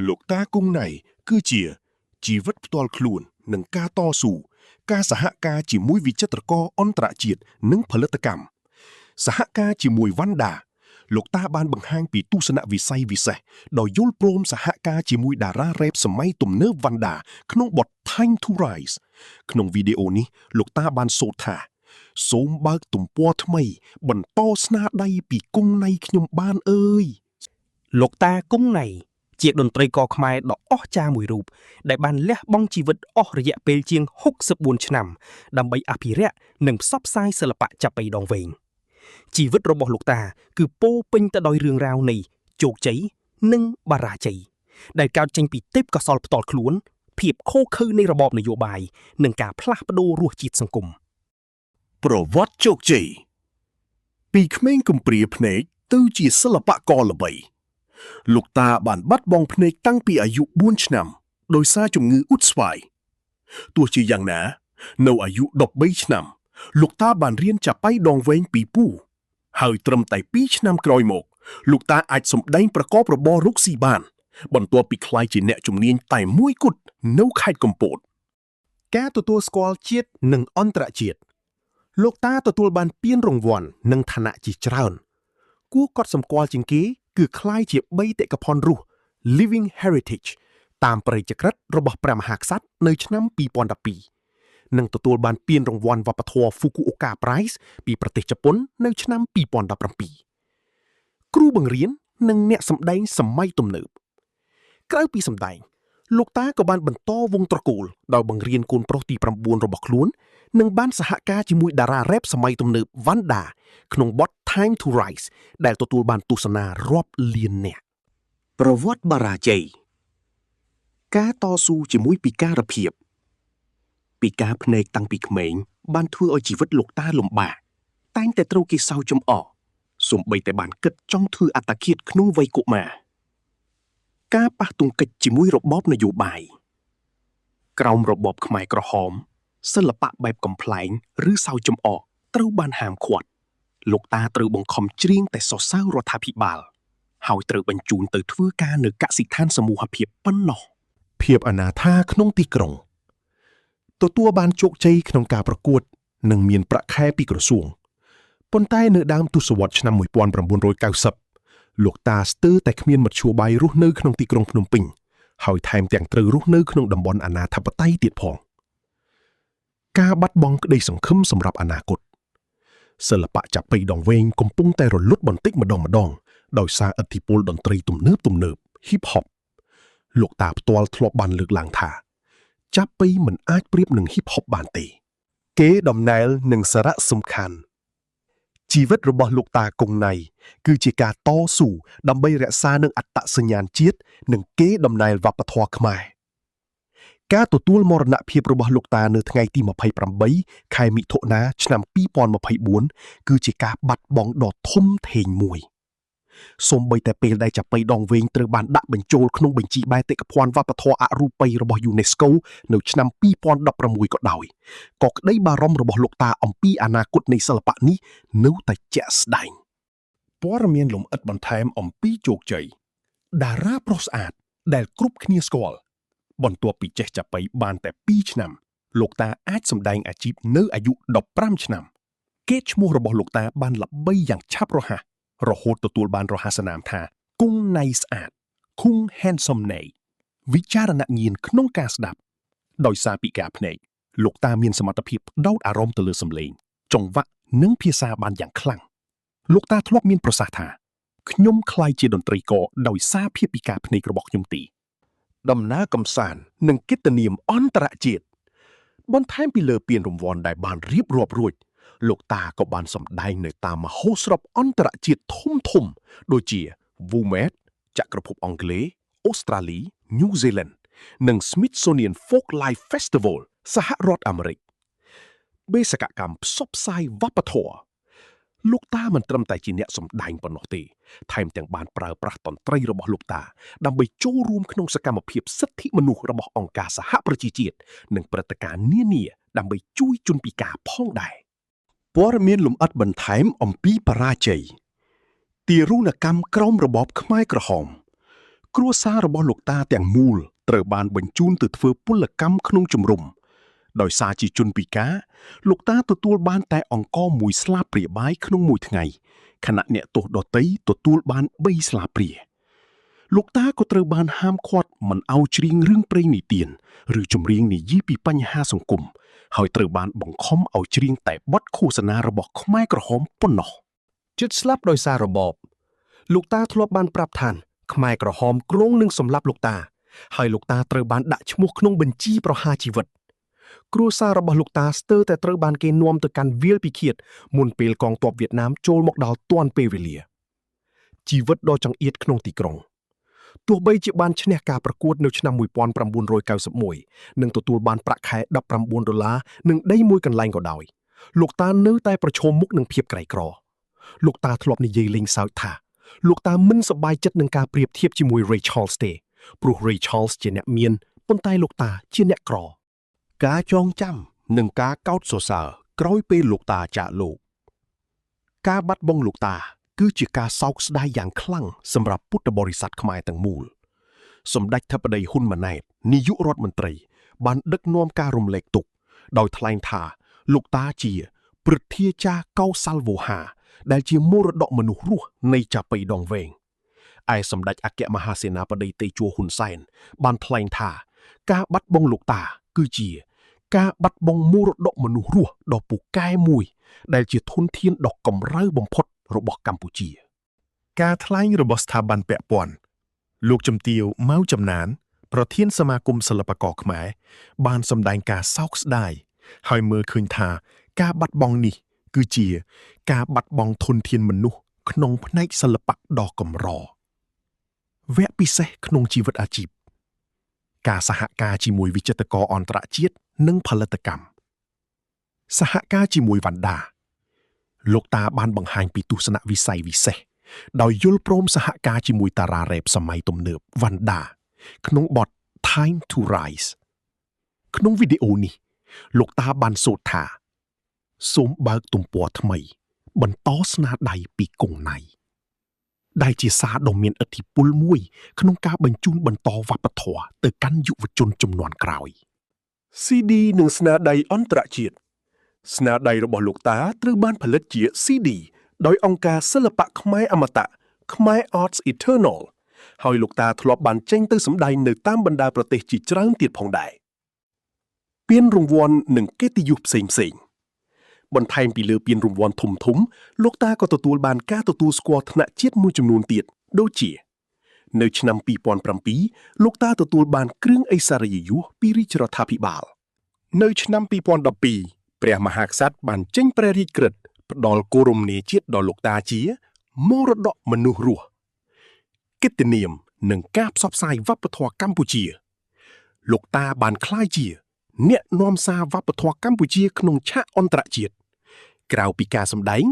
លោកតាគង់ណៃគឺជាជីវិតផ្ទាល់ខ្លួននិងការតស៊ូការសហការជាមួយវិចិត្រករអន្តរជាតិនិងផលិតកម្មសហការជាមួយវ៉ាន់ដាលោកតាបានបង្ហាញពីទស្សនវិស័យពិសេសដោយយល់ព្រមសហការជាមួយតារារ៉េបសម័យទំនើបវ៉ាន់ដាក្នុងបទ Time to Rise ក្នុងវីដេអូនេះលោកតាបានសូត្រថា សូមបើកទំព័រថ្មី បន្តស្នាដៃពីគង់ណៃខ្ញុំបានអើយ លោកតាគង់ណៃជាតន្ត្រីករខ្មែរដ៏អស្ចារ្យមួយរូបដែលបានលះបង់ជីវិតអស់រយៈពេលជាង64ឆ្នាំដើម្បីអភិរក្សនិងផ្សព្វផ្សាយសិល្បៈចាប៉ីដងវែងជីវិតរបស់លោកតាគឺពោរពេញទៅដោយរឿងរ៉ាវនៃជោគជ័យនិងបរាជ័យដែលកើតចេញពីទេពកោសល្យផ្ទាល់ខ្លួនភាពឃោរឃៅនៃរបបនយោបាយនិងការផ្លាស់ប្ដូររសជាតិសង្គម ប្រវត្តិជោគជ័យពីក្មេងកំព្រាភ្នែកទៅជាសិល្បករល្បី លោកតាបានបាត់បង់ភ្នែកតាំងពីអាយុ4ឆ្នាំដោយសារជំងឺអ៊ុតស្វាយទោះជាយ៉ាងណា នៅអាយុ13ឆ្នាំ លោកតាបានរៀនចាប៉ីដងវែងពីពូហើយត្រឹមតែ2ឆ្នាំក្រោយមក លោកតាអាចសម្ដែងប្រកបរបររកស៊ីបាន បន្ទាប់ពីក្លាយជាអ្នកជំនាញតែមួយគត់នៅខេត្តកំពត ការទទួលស្គាល់ជាតិនិងអន្តរជាតិលោកតាទទួលបានពានរង្វាន់និងឋានៈជាច្រើន គួរកត់សម្គាល់ជាងគេគឺក្លាយជាបេតិកភណ្ឌរស់ Living Heritage តាមព្រះរាជក្រឹត្យរបស់ព្រះមហាក្សត្រនៅឆ្នាំ2012និងទទួលបានពានរង្វាន់វប្បធម៌ Fukuoka Prize ពីប្រទេសជប៉ុននៅឆ្នាំ2017គ្រូបង្រៀននិងអ្នកសម្ដែងសម័យទំនើបក្រៅពីសម្ដែង លោកតាក៏បានបន្តវងត្រកូលដោយបង្រៀនកូនប្រុសទី9របស់ខ្លួននិងបានសហការជាមួយតារារ៉េបសម័យទំនើបវ៉ាន់ដាក្នុងបទ Time to Rise ដែលទទួលបានទស្សនារាប់លាននាក់ ប្រវត្តិបរាជ័យការតស៊ូជាមួយពិការភាពពិការភ្នែកតាំងពីក្មេងបានធ្វើឲ្យជីវិតលោកតាលំបាកតែងតែត្រូវគេសើចចំអកសូម្បីតែបានគិតចង់ធ្វើអត្តឃាតក្នុងវ័យកុមារការប៉ះទង្គិចជាមួយរបបនយោបាយក្រោមរបបខ្មែរក្រហមសិល្បៈបែបកំប្លែងឬសើចចំអកត្រូវបានហាមឃាត់លោកតាត្រូវបង្ខំច្រៀងតែសរសើររដ្ឋាភិបាល ហើយត្រូវបញ្ជូនទៅធ្វើការនៅកសិដ្ឋានសមូហភាពប៉ុណ្ណោះ ភាពអនាថាក្នុងទីក្រុងទទួលបានជោគជ័យក្នុងការប្រកួត និងមានប្រាក់ខែពីក្រសួងប៉ុន្តែនៅដើមទសវត្សរ៍ឆ្នាំ1990លោកតាស្ទើរតែគ្មានមធ្យោបាយរស់នៅក្នុងទីក្រុងភ្នំពេញហើយថែមទាំងត្រូវរស់នៅក្នុងតំបន់អនាធិបតេយ្យទៀតផងការបាត់បង់ក្តីសង្ឃឹមសម្រាប់អនាគតសិល្បៈចាប៉ីដងវែងកំពុងតែរលត់បន្តិចម្ដងម្ដងដោយសារឥទ្ធិពលតន្ត្រីទំនើបទំនើប Hip Hop លោកតាផ្ទាល់ធ្លាប់បានលើកឡើងថា ចាប៉ីមិនអាចប្រៀបនឹង Hip Hop បានទេ គេដំណែលនិងសារៈសំខាន់ជីវិតរបស់លោកតាគង់ណៃគឺជាការតស៊ូដើម្បីរក្សានឹងអត្តសញ្ញាណជាតិនិងគេដំណែលវប្បធម៌ខ្មែរការទទួលមរណភាពរបស់លោកតានៅថ្ងៃទី28ខែមិថុនាឆ្នាំ2024គឺជាការបាត់បង់ដ៏ធំធេងមួយសូម្បីតែពេលដែលចាប៉ីដងវែងត្រូវបានដាក់បញ្ចូលក្នុងបញ្ជីបេតិកភណ្ឌវប្បធម៌អរូបីរបស់ UNESCO នៅឆ្នាំ2016ក៏ដោយ ក៏ក្តីបារម្ភរបស់លោកតាអំពីអនាគតនៃសិល្បៈនេះនៅតែជាក់ស្ដែង ព័ត៌មានលម្អិតបន្ថែមអំពីជោគជ័យតារាប្រុសស្អាតដែលគ្រប់គ្នាស្គាល់បន្ទាប់ពីចេះចាប៉ីបានតែ2ឆ្នាំ លោកតាអាចសម្ដែងអាជីពនៅអាយុ15ឆ្នាំ កេរ្តិ៍ឈ្មោះរបស់លោកតាបានល្បីយ៉ាងឆាប់រហ័សរហូតទទួលបានរហស្សនាមថាគង់ណៃស្អាត Kung Handsome Nay វិចារណញ្ញាណក្នុងការស្ដាប់ ដោយសារពិការភ្នែកលោកតាមានសមត្ថភាពផ្ដោតអារម្មណ៍ទៅលើសម្លេង ចង្វាក់និងភាសាបានយ៉ាងខ្លាំង លោកតាធ្លាប់មានប្រសាសន៍ថាខ្ញុំក្លាយជាតន្ត្រីករដោយសារភាពពិការភ្នែករបស់ខ្ញុំទី ដំណើរកំសាន្តនិងកិត្តិនាមអន្តរជាតិបន្ថែមពីលើពានរង្វាន់ដែលបានរៀបរាប់រួច លោកតាក៏បានសម្ដែងនៅតាមមហោស្រពអន្តរជាតិធំធំៗដូចជា WOMAD ចក្រភពអង់គ្លេសអូស្ត្រាលី New Zealand និង Smithsonian Folklife Festival សហរដ្ឋអាមេរិកបេសកកម្មផ្សព្វផ្សាយវប្បធម៌លោកតាមិនត្រឹមតែជាអ្នកសម្ដែងប៉ុណ្ណោះទេ ថែមទាំងបានប្រើប្រាស់តន្ត្រីរបស់លោកតាដើម្បីចូលរួមក្នុងសកម្មភាពសិទ្ធិមនុស្សរបស់អង្គការសហប្រជាជាតិនិងព្រឹត្តិការណ៍នានាដើម្បីជួយជនពិការផងដែរ ព័ត៌មានលម្អិតបន្ថែមអំពីបរាជ័យទារុណកម្មក្រោមរបបខ្មែរក្រហម គ្រួសាររបស់លោកតាទាំងមូលត្រូវបានបញ្ជូនទៅធ្វើពលកម្មក្នុងជំរំដោយសារជាជនពិការលោកតាទទួលបានតែអង្ករមួយស្លាបព្រាបាយក្នុងមួយថ្ងៃខណៈអ្នកទោសដទៃទទួលបាន3ស្លាបព្រាលោកតាក៏ត្រូវបានហាមឃាត់មិនឲ្យច្រៀងរឿងព្រេងនិទានឬចម្រៀងនិយាយពីបញ្ហាសង្គមហើយត្រូវបានបង្ខំឲ្យច្រៀងតែបទឃោសនារបស់ខ្មែរក្រហមប៉ុណ្ណោះ ជិតស្លាប់ដោយសាររបបលោកតាធ្លាប់បានប្រាប់ថាខ្មែរក្រហមគ្រោងនឹងសម្លាប់លោកតាហើយលោកតាត្រូវបានដាក់ឈ្មោះក្នុងបញ្ជីប្រហារជីវិតគ្រួសាររបស់លោកតាស្ទើរតែត្រូវបានគេនាំទៅកាន់វាលពិឃាតមុនពេលកងទ័ពវៀតណាមចូលមកដល់ទាន់ពេលវេលាជីវិតដ៏ចង្អៀតក្នុងទីក្រុងទោះបីជាបានឈ្នះការប្រកួតនៅឆ្នាំ1991និងទទួលបានប្រាក់ខែ19ដុល្លារនិងដីមួយកន្លែងក៏ដោយលោកតានៅតែប្រឈមមុខនឹងភាពក្រីក្រលោកតាធ្លាប់និយាយលេងសើចថាលោកតាមិនសប្បាយចិត្តនឹងការប្រៀបធៀបជាមួយ Ray Charles ទេព្រោះ Ray Charles ជាអ្នកមានប៉ុន្តែលោកតាជាអ្នកក្រ ការចងចាំនិងការកោតសរសើរក្រោយពេលលោកតាចាកលោក ការបាត់បង់លោកតាគឺជាការសោកស្ដាយយ៉ាងខ្លាំងសម្រាប់ពុទ្ធបរិស័ទខ្មែរទាំងមូលសម្ដេចធិបតីហ៊ុនម៉ាណែតនាយករដ្ឋមន្ត្រី បានដឹកនាំការរំលែកទុក្ខដោយថ្លែងថាលោកតាជាព្រឹទ្ធាចារ្យកោសាលវោហា ដែលជាមរតកមនុស្សរស់នៃចាប៉ីដងវែងឯសម្ដេចអគ្គមហាសេនាបតីតេជោហ៊ុនសែនបានថ្លែងថាការបាត់បង់លោកតាគឺជាការបាត់បង់មរតកមនុស្សរស់ដ៏ពូកែមួយ ដែលជាធនធានដ៏កម្រើបំផុតរបស់កម្ពុជា ការថ្លែងរបស់ស្ថាប័នពាក់ព័ន្ធលោកជំទាវម៉ៅចំណាន ប្រធានសមាគមសិល្បករខ្មែរបានសម្ដែងការសោកស្ដាយហើយមើលឃើញថាការបាត់បង់នេះគឺជាការបាត់បង់ធនធានមនុស្សក្នុងផ្នែកសិល្បៈដ៏កម្រវគ្គពិសេសក្នុងជីវិតអាជីពការសហការជាមួយវិចិត្រករអន្តរជាតិនិងផលិតកម្មសហការជាមួយវណ្ណដាលោកតាបានបង្ហាញពីទស្សនវិស័យពិសេសដោយយល់ព្រមសហការជាមួយតារារ៉េបសម័យទំនើបវណ្ណដាក្នុងបទ Time to Rise ក្នុងវីដេអូនេះលោកតាបានសូត្រថាសូមបើកទំព័រថ្មី បន្តស្នាដៃពីគង់ណៃដែលជាសារដ៏មានឥទ្ធិពលមួយ ក្នុងការបញ្ជូនបន្តវប្បធម៌ទៅកាន់យុវជនជំនាន់ក្រោយ CD និងស្នាដៃអន្តរជាតិស្នាដៃរបស់លោកតាត្រូវបានផលិតជា CD ដោយអង្គការសិល្បៈខ្មែរអមតៈខ្មែរ Arts Eternal ហើយលោកតាធ្លាប់បានចេញទៅសម្ដែងនៅតាមបណ្ដាប្រទេសជាច្រើនទៀតផងដែរពានរង្វាន់និងកិត្តិយសផ្សេងផ្សេងៗបន្ថែមពីលើពានរង្វាន់ធំធំៗលោកតាក៏ទទួលបានការទទួលស្គាល់ថ្នាក់ជាតិមួយចំនួនទៀតដូចជា នៅឆ្នាំ2007លោកតាទទួលបានគ្រឿងឥស្សរិយយសពីរាជរដ្ឋាភិបាល នៅឆ្នាំ2012ព្រះមហាក្សត្របានចេញព្រះរាជក្រឹត្យផ្ដល់គោរមនីជាតិដល់លោកតាជាមរតកមនុស្សរស់កិត្តិនាមនិងការផ្សព្វផ្សាយវប្បធម៌កម្ពុជា លោកតាបានក្លាយជា អ្នកនាំសារវប្បធម៌កម្ពុជាក្នុងឆាកអន្តរជាតិក្រៅពីការសម្ដែង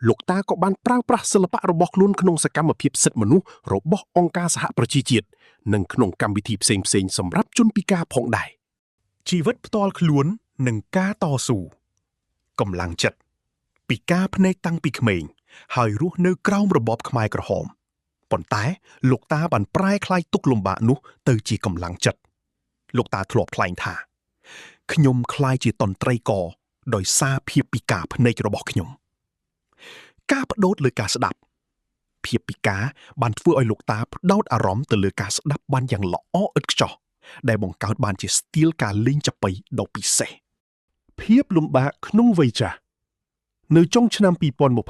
លោកតាក៏បានប្រើប្រាស់សិល្បៈរបស់ខ្លួនក្នុងសកម្មភាពសិទ្ធិមនុស្សរបស់អង្គការសហប្រជាជាតិនិងក្នុងកម្មវិធីផ្សេងៗសម្រាប់ជនពិការផងដែរ ជីវិតផ្ទាល់ខ្លួននិងការតស៊ូកម្លាំងចិត្តពិការភ្នែកតាំងពីក្មេងហើយរស់នៅក្រោមរបបខ្មែរក្រហមប៉ុន្តែលោកតាបានប្រែក្លាយទុក្ខលំបាកនោះទៅជាកម្លាំងចិត្តលោកតាធ្លាប់ថ្លែងថាខ្ញុំក្លាយជាតន្ត្រីករដោយសារភាពពិការភ្នែករបស់ខ្ញុំការផ្ដោតលើការស្ដាប់ភាពពិការបានធ្វើឲ្យលោកតាផ្ដោតអារម្មណ៍ទៅលើការស្ដាប់បានយ៉ាងល្អឥតខ្ចោះដែលបង្កើតបានជាស្ទីលការលេងចាប៉ីដ៏ពិសេស ភាពលំបាកក្នុងវ័យចាស់នៅចុងឆ្នាំ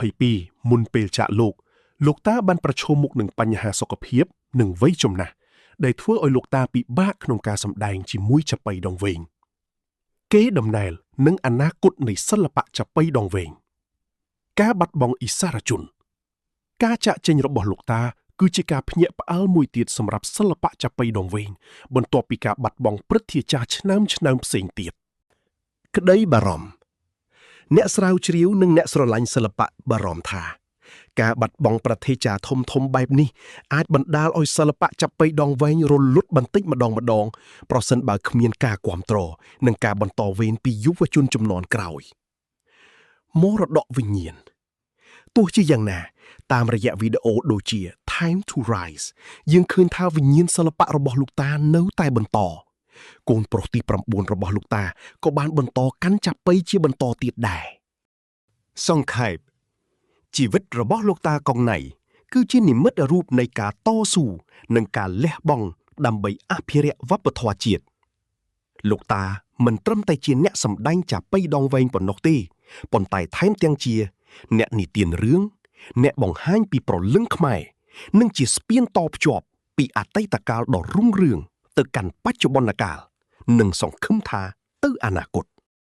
2022មុនពេលចាកលោក លោកតាបានប្រឈមមុខនឹងបញ្ហាសុខភាព និងវ័យចំណាស់ដែលធ្វើឲ្យលោកតាពិបាកក្នុងការសម្ដែងជាមួយចាប៉ីដងវែងគេដំណែលនិងអនាគតនៃសិល្បៈចាប៉ីដងវែងការបាត់បង់ឥស្សរជន ការចាក់ចេញរបស់លោកតាគឺជាការភ្ញាក់ផ្អើលមួយទៀតសម្រាប់សិល្បៈចាប៉ីដងវែងបន្ទាប់ពីការបាត់បង់ព្រឹទ្ធាចារ្យឆ្នើមៗផ្សេងទៀត ក្តីបារម្ភអ្នកស្រាវជ្រាវនិងអ្នកស្រឡាញ់សិល្បៈបារម្ភថា ការបាត់បង់ប្រធាចារ្យធំធំបែបនេះអាចបណ្ដាលឲ្យសិល្បៈចាប៉ីដងវែងរលត់បន្តិចម្ដងម្ដងប្រសិនបើគ្មានការគាំទ្រនិងការបន្តវេនពីយុវជនជំនាន់ក្រោយមរតកវិញ្ញាណទោះជាយ៉ាងណា តាមរយៈវីដេអូដូចជា Time to Rise យើងឃើញថាវិញ្ញាណសិល្បៈរបស់លោកតានៅតែបន្ត កូនប្រុសទី9របស់លោកតាក៏បានបន្តកាន់ចាប៉ីជាបន្តទៀតដែរ សង្ខេបជីវិតរបស់លោកតាកុងណៃគឺជានិមិត្តរូបនៃការតស៊ូនិងការលះបង់ដើម្បីអភិរក្សវប្បធម៌ជាតិលោកតាមិនត្រឹមតែជាអ្នកសម្ដែងចាប៉ីដងវែងប៉ុណ្ណោះទេប៉ុន្តែថែមទាំងជា អ្នកនិទានរឿងអ្នកបង្ហាញពីប្រលឹងខ្មែរនិងជាស្ពានតភ្ជាប់ពីអតីតកាលដ៏រុងរឿងទៅកាន់បច្ចុប្បន្នកាលនិងសង្ឃឹមថាទៅអនាគត។